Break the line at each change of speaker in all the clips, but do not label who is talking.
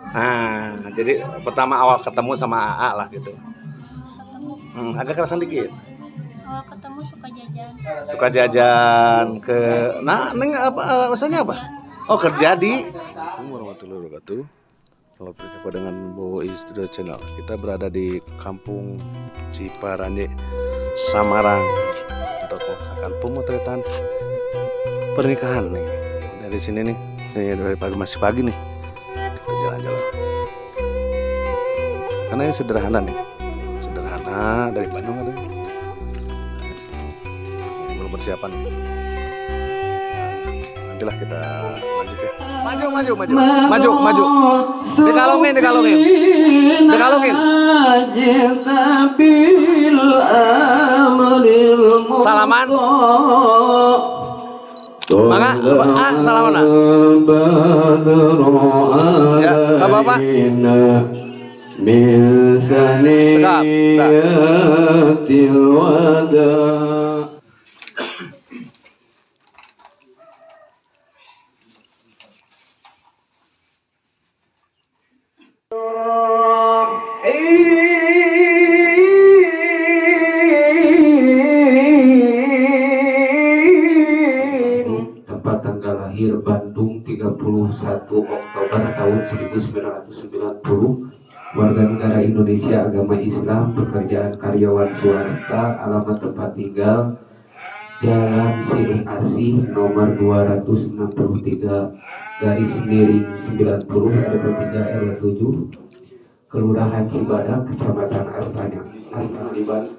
Nah, jadi pertama awal ketemu sama AA lah gitu.
Ketemu.
Agak kerasan dikit.
Awal ketemu suka jajan.
Suka jajan ke, nah, neng apa maksudnya apa? Oh, kerja di. Assalamualaikum warahmatullahi wabarakatuh. Selamat berjumpa dengan Bowo Studio Channel. Kita berada di Kampung Ciparanje, Samarang untuk melaksanakan pemotretan pernikahan nih. Dari sini nih, nih dari pagi, masih pagi nih. Kita jalan-jalan. Karena ini sederhana nih, sederhana dari Bandung katanya. Belum persiapan. Nantilah kita lanjut ya. Maju, maju, maju, maju, maju. Dikalungin, dikalungin, dikalungin. Salaman. Mangga, ah, salaman ah. Ya, bapak-bapak. Cekap, dah.
Tempat tanggal lahir Bandung 31 Oktober tahun 1990, warga negara Indonesia, agama Islam, pekerjaan karyawan swasta, alamat tempat tinggal Jalan Silih Asih nomor 263 garis miring 90 RT 3 RW 7 Kelurahan Cibadak, Kecamatan Astana. Astana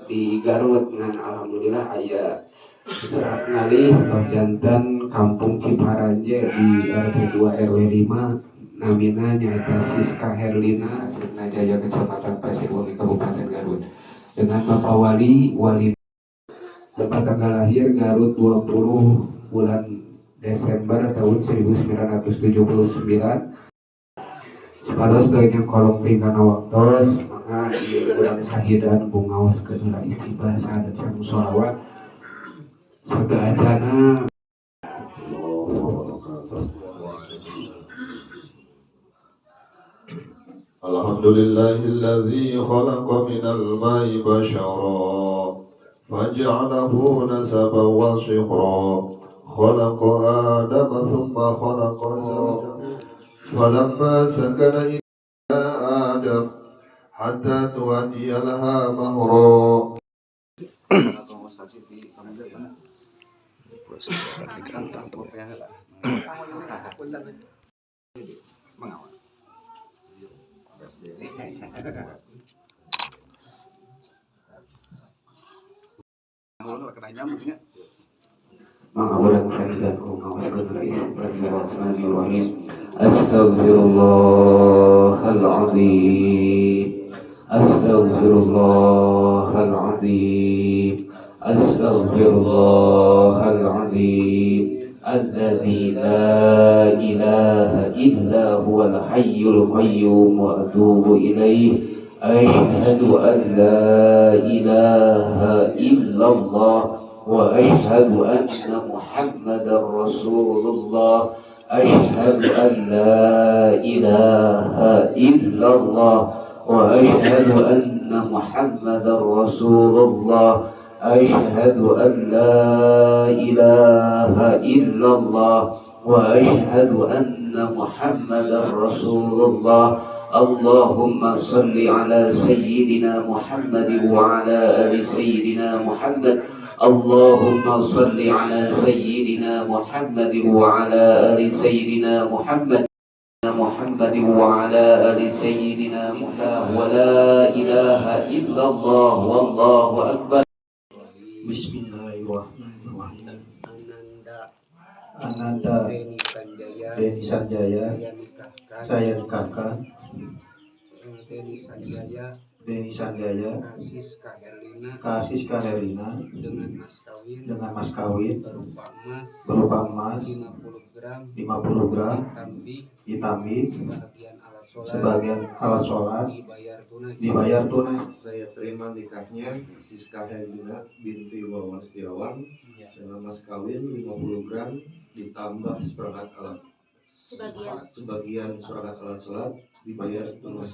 di Garut ngan alhamdulillah aya serat ngalih tos janten Kampung Ciparanje di RT 2 RW 5, namina nyaeta Siska Herlina, Sirna Jaya, Kecamatan Pasirwangi, Kabupaten Garut, dengan Bapak Wali Wali. Tempat tanggal lahir Garut 20 bulan Desember tahun 1979. Supados doanya kolong tingkana waktos, maka ieu urang sahidan ngaoskeun heula istighfar, sahadat, sareng sholawat serta acana.
Wabarakatuh. Alhamdulillahilladzi khalaqa minal ma'i bashara faj'alahu nasaban wa sihra, khalaqa adama thumma khalaqa zawjahu falamma sakana ila adam hatta tuaddiya laha mahra.
Proses akan digantang tuh.
Mangga urang sahidan ku ngaoskeun heula istighfar. Bismillahirrahmanirrahim. Astaghfirullahaladzim, astaghfirullahaladzim, astaghfirullahaladzim alladzi la ilaha illa huwal hayyul qayyum wa atubu ilaih. Asyhadu an la ilaha illallah wa asyhadu anna Muhammadar Rasulullah. Asyhadu an la ilaha illallah wa asyhadu anna Muhammadar Rasulullah. Asyhadu an la ilaha illallah wa asyhadu anna Muhammadar Rasulullah. Allahumma salli ala sayyidina Muhammad wa ala ali sayyidina Muhammad. Allahumma salli ala sayyidina Muhammad wa ala ali sayyidina Muhammad. Muhammad wa ala ali sayyidina Muhammad wa la ilaha illallah wallahu akbar.
Bismillahirrahmanirrahim.
Ananda
Ananda
Deni Sanjaya,
Deni Sanjaya,
saya nikahkan
saya nikahkan
Deni Sanjaya
Deni Sanjaya
Siska Herlina
ke Siska Herlina
dengan mas kawin
dengan mas kawin
berupa emas
berupa emas
50 gram
50 gram
ditambih
ditambih
sebagian alat sholat
sebagian alat sholat
dibayar tunai.
Dibayar tunai.
Saya terima nikahnya Siska Herlina binti Wawan Setiawan dengan mas kawin 50 gram ditambah seperangkat alat
Sebagian.
Sebagian seperangkat alat sholat. Dibayar terus.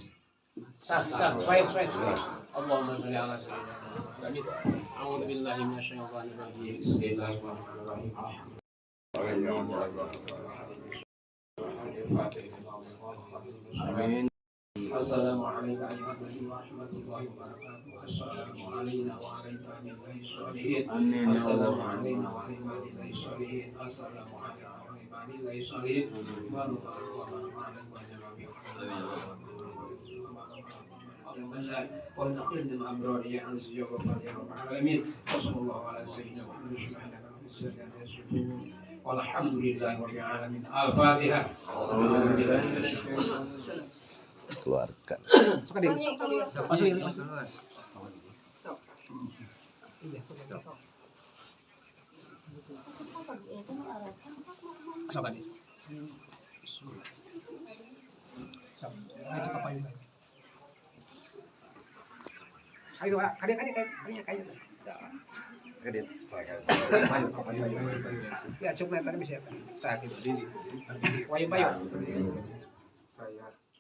Sah, sah, suai, suai, suai. Allahumma sholli ala sayyidina Muhammad. A'udzu billahi minasyaitonir rajim. Bismillahirrahmanirrahim. Amin. Assalamualaikum warahmatullahi wabarakatuh. Assalamualaikum wa ala ibadillahi sholihin. Assalamualaikum wa ala ibadillahi sholihin. Assalamualaikum wa ala ibadillahi sholihin. Al-Fatihah.
Keluarkan.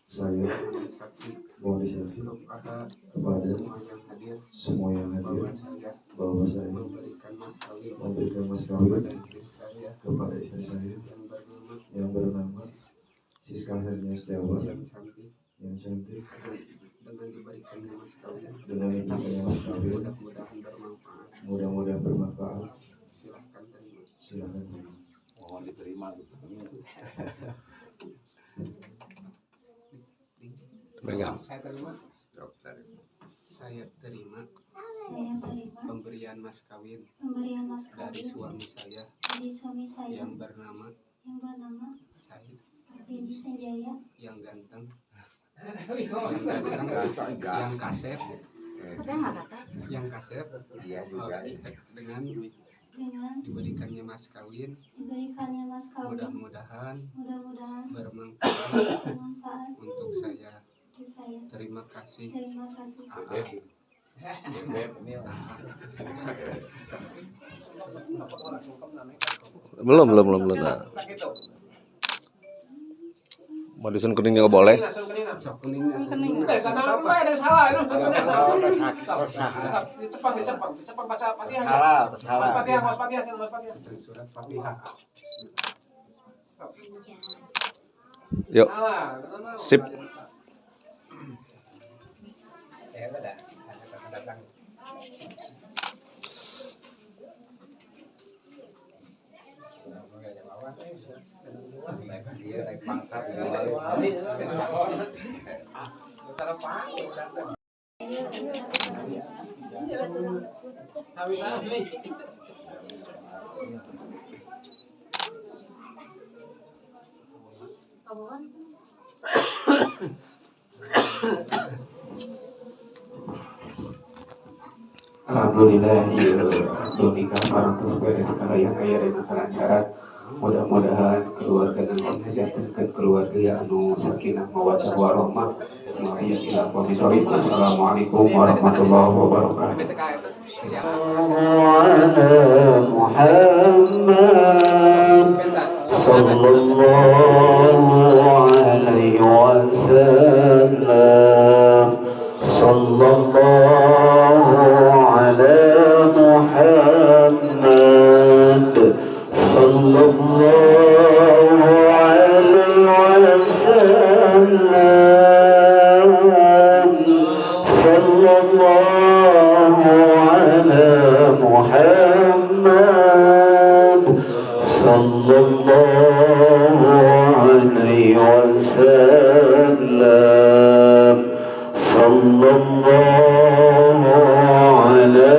Saya mohon disaksi kepada semua yang hadir bahwa saya memberikan mas kawin kepada istri saya yang bernama Siska Hernia Setiawan yang cantik dengan diberikannya mas kawin, mudah-mudahan bermanfaat. Silakan terima.
Mohon diterima. Pegang.
Saya terima. Saya terima.
Saya terima
pemberian mas kawin
dari
suami saya
yang
bernama Said
Beni Sanjaya
yang ganteng, yang kasep, yang kasep, dengan diberikannya mas kawin, mudah-mudahan bermanfaat untuk saya. Terima kasih.
Belum. Nah. Madison kuning juga boleh. Yuk. Sip.
Alhamdulillah, iya, nikah parantos beres yang aya dina kelancaran. Mudah-mudahan keluarga nanti jantenkeun keluarga anu sakinah mawaddah warahmah. Assalamualaikum warahmatullahi wabarakatuh. Ala Muhammad sallallahu alaihi wasallam, sallallahu ala Muhammad sallallahu alaihi wasallam, sallallahu ala Muhammad sallallahu alaihi wasallam, sallallahu ala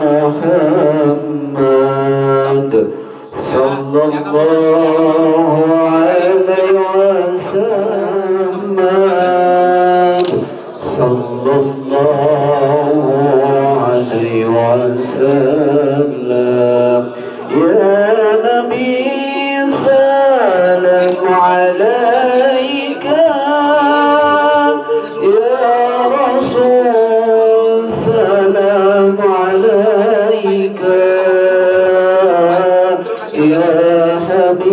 Muhammad sallallahu alaihi wasallam, sallallahu alaihi wasallam. Ya Nabi salam alaika, ya Rasul salam alaika, ya Habib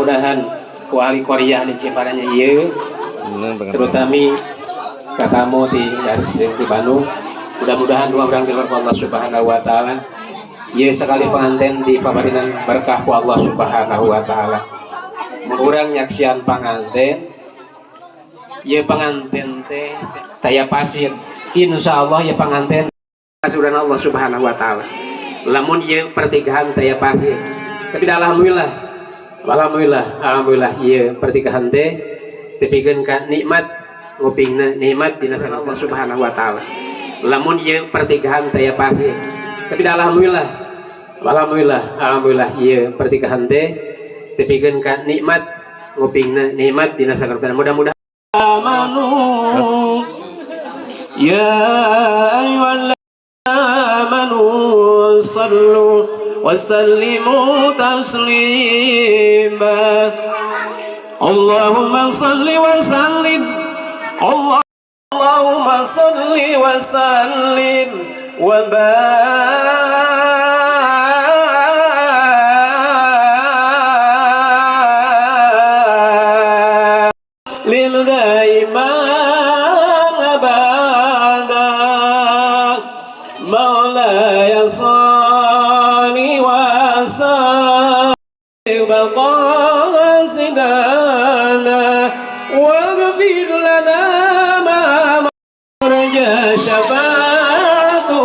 Mudah-mudahan ku ahli Korea di Ciparanya ieu terutami katamu di Garut di Bandung. Mudah-mudahan dua orang di Allah Subhanahu wa taala. Ieu sekali pengantin di pabarinan berkah ku Allah Subhanahu wa taala. Urang nyaksian panganten, ieu panganten teh taya pasir. Insyaallah ieu panganten kasuran Allah Subhanahu wa taala. Lamun ieu pertikahan taya pasir. Tapi alhamdulillah, alhamdulillah, alhamdulillah ieu pertikahan teh tepikeun ka nikmat ngupingna nikmat dina Allah Subhanahu wa taala. Lamun ieu pertikahan taya pasir. Tapi alhamdulillah, alhamdulillah, alhamdulillah ieu pertikahan teh tepikeun ka nikmat ngupingna nikmat dina sakertana. Mudah-mudahan amanu ya ayyuhalladzina amanu sallu wa sallimu taslima. Allahumma salli wa sallim, Allahumma salli wa sallim wa barik daiman abada. Maulaya salli wa sallim maqasidana waghfir lana ma marja syafa'atu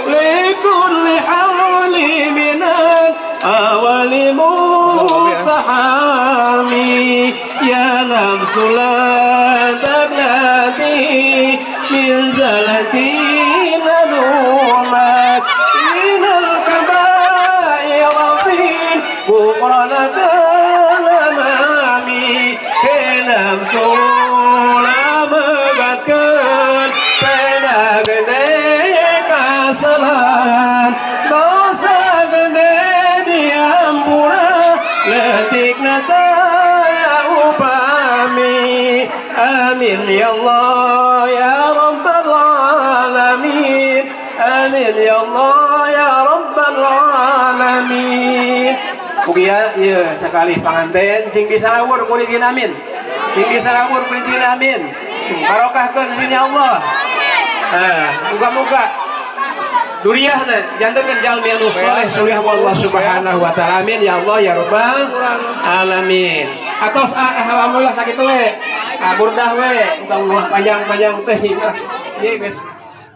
likulli hawli minan awali muqtahami. Ya nafsu la taqnati min zalati nadumat inal kabaira fil ghufranaka lamami. Nafsu la megatkeun pena gede kasalahan dosa gede diampura letikna taya upami. Amin ya Allah ya Rabbal alamin. Amin ya Allah ya Rabbal alamin. Mugia ieu sakali panganten cing disalawur ku izin amin. Cing disalawur ku izin amin. Barokahkeun izin ya Allah. Nah, muga-muga duriahna jantenkeun jalmi anu saleh soleh Allah Subhanahu wa taala. Amin ya Allah ya Rabbal alamin. Atos alhamdulillah sakitu we. Burdah we, utang panjang-panjang teh. Ieu geus.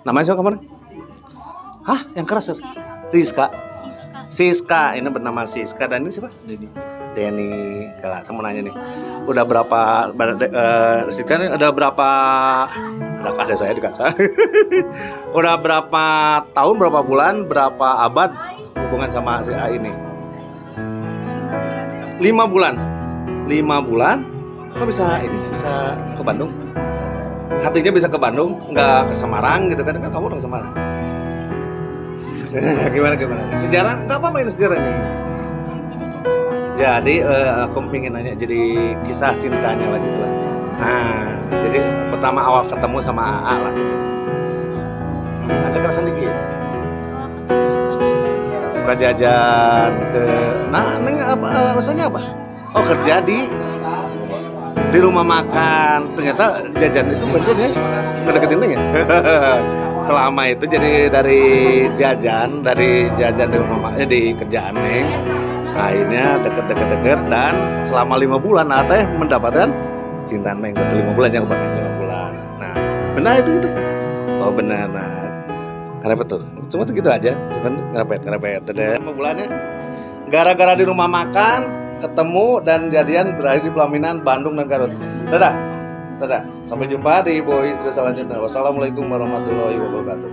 Namanya siapa kemarin? Hah, yang keras, Sir? Rizka. Siska, ini bernama Siska dan ini siapa? Denny. Denny. Kalau saya mau nanya nih, udah berapa Siska ini udah berapa? Udah kaca saya di kaca. Udah berapa tahun, berapa bulan, berapa abad hubungan sama si A ini? 5 bulan. 5 bulan? Kok bisa ini bisa ke Bandung? Hatinya bisa ke Bandung, nggak ke Semarang gitu kan? Kan kamu udah ke Semarang. Gimana? Sejarah nggak apa-apa ini sejarah ini. Jadi aku pengen nanya jadi kisah cintanya lah gitu lah. Nah, jadi pertama awal ketemu sama AA lah gitu. Agak kerasan dikit. Suka jajan ke. Nah, neng apa usahanya apa? Oh, kerja di rumah makan. Ternyata jajan itu kerjanya ngedeketin neng ya. Selama itu jadi dari jajan di rumah makan di kerjaan neng, akhirnya deket-deket dan selama 5 bulan teh mendapatkan cinta neng. Betul 5 bulan yang bahkan 5 bulan. Nah, benar itu. Oh benar. Nah, karena betul. Cuma segitu aja. Sebentar ngerepet. 5 bulannya gara-gara di rumah makan ketemu dan jadian berakhir di pelaminan Bandung dan Garut. Dadah. Dadah. Sampai jumpa di Boys selanjutnya. Wassalamualaikum warahmatullahi wabarakatuh.